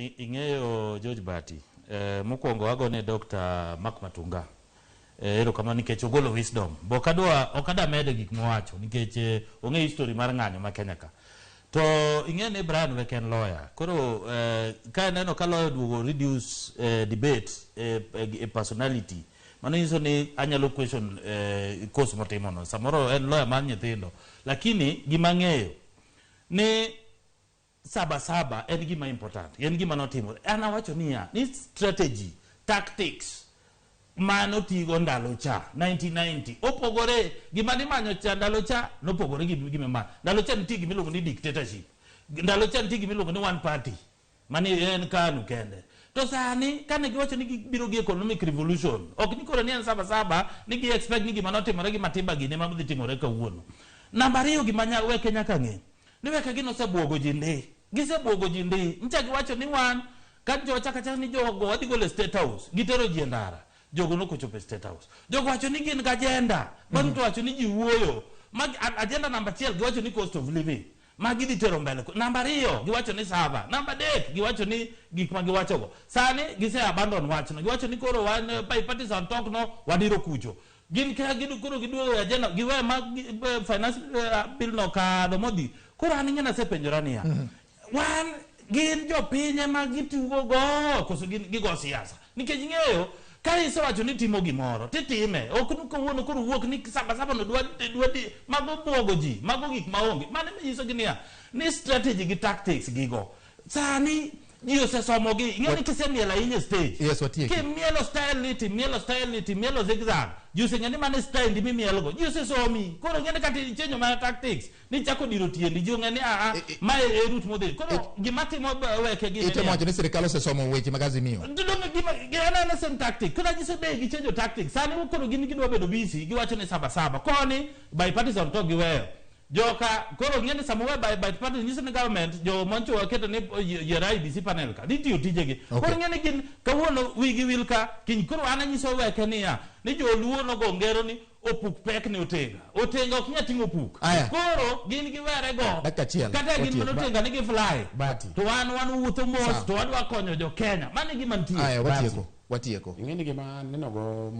Ing'eyo George Bati, mokwongo agone Dr. Mark Matunga erokamano nikech ogolo wisdom. Bo ok adwa medo gik mowacho nikech ong'e history mar ng'anyo ma Kenya ka. To ing'e ni Brian Weke en lawyer. Koro ka ineno ka lawyer oduogo reduce debate e personality, mano nyiso ni anyalo question course motimono. Samoro en lawyer mar nyithindo. Lakini gima ang'eyo ni saba saba en gima important, en gima notimore. An awacho niya, ni strategy, tactics manotigo ndalo cha 1990 opogore. Gima nimanyo cha ndalo cha nopogore gi gima imanyo ndalo cha. Nitie gima iluongo ni dictatorship ndalo cha, nitie gima iluongo ni one party mani en KANU kende. To sani kane giwacho ni gibiro gi economic revolution, ok ni koro ni en saba saba ni gi expect ni gima notimore gi Matiba gini ema dhi timore kawuono. Namba ariyo, gima Weke nyaka ng'e ni Weke gi nosebuogo ji ndi, gisebuogo ji ndi. Ncha giwacho ni wan ka jo chaka chak ni jogo wadhi golo e State House, gitero ji e ndara, jogo nokochopo e State House. Jogo wacho ni gin gi agenda ma Ruto wacho ni ji wuoyo. Agenda namba achiel giwacho ni cost of living ma gidhi tero mbele. Namba ariyo giwacho ni sava. Namba adek giwacho ni gik ma giwachogo sani gise abandon wachno. Giwacho ni koro wan bipartisan talk no wadiro kucho. Gin ka gidu koro giduogo e agenda giwe ma finance bill no kadho modhi. Koro an ing'e nasepenjora niya, wan gin jopiny ema gitugo go koso gin gigo siasa? Nikech ing'eyo ka isewacho ni timo gimoro titime, ok ni kawuono koro wuok ni saba saba no dwa dwa di mago buogo ji, mago gik maonge. Mano manyiso gi niya ni strategy gi tactics gigo sani ji osesomogi. Ing'e ni kisemielo ahinya e stage, Yes, watieki. kimielo style ni, timielo style ni, timielo zigzag, ji oseng'e ni mano e style ndi mimielo go. Ji osesomi. Koro ing'e ni kata ichenjo mana tactics ni chako diro tiendi, ji ong'e ni aa mae e route modhi. Koro gima timo Weke gi Itemo wacho ni sirikal osesomo weche mag Azimio. Donge gima en ana same tactic? Koro anyiso be gichenjo tactic. Sani koro gin gidwa bedo busy, giwacho ni saba saba koni bipartisan to giweyo joka. Koro ng'e ni sama we bipartisan nyiso ni government jo moncho waketo ni yiero IEBC panel ka dhi tiyo tijegi. Koro ng'e ni gin kawuono wigi wil ka kiny. Koro an anyiso Weke niya ni joluo nogo ngero ni opuk pek ne otenga, otenga ok nyal ting'o opuk. Aya. Koro gin giwere go. Dakika achiel. Kata gin Watiek. mana otenga ni gi fly Bati. to wan wuotho mos. Sawa. To wadwa konyo jo Kenya, mano e gima nitie. Aya, watieko, watieko. Ing'e ni gima neno go.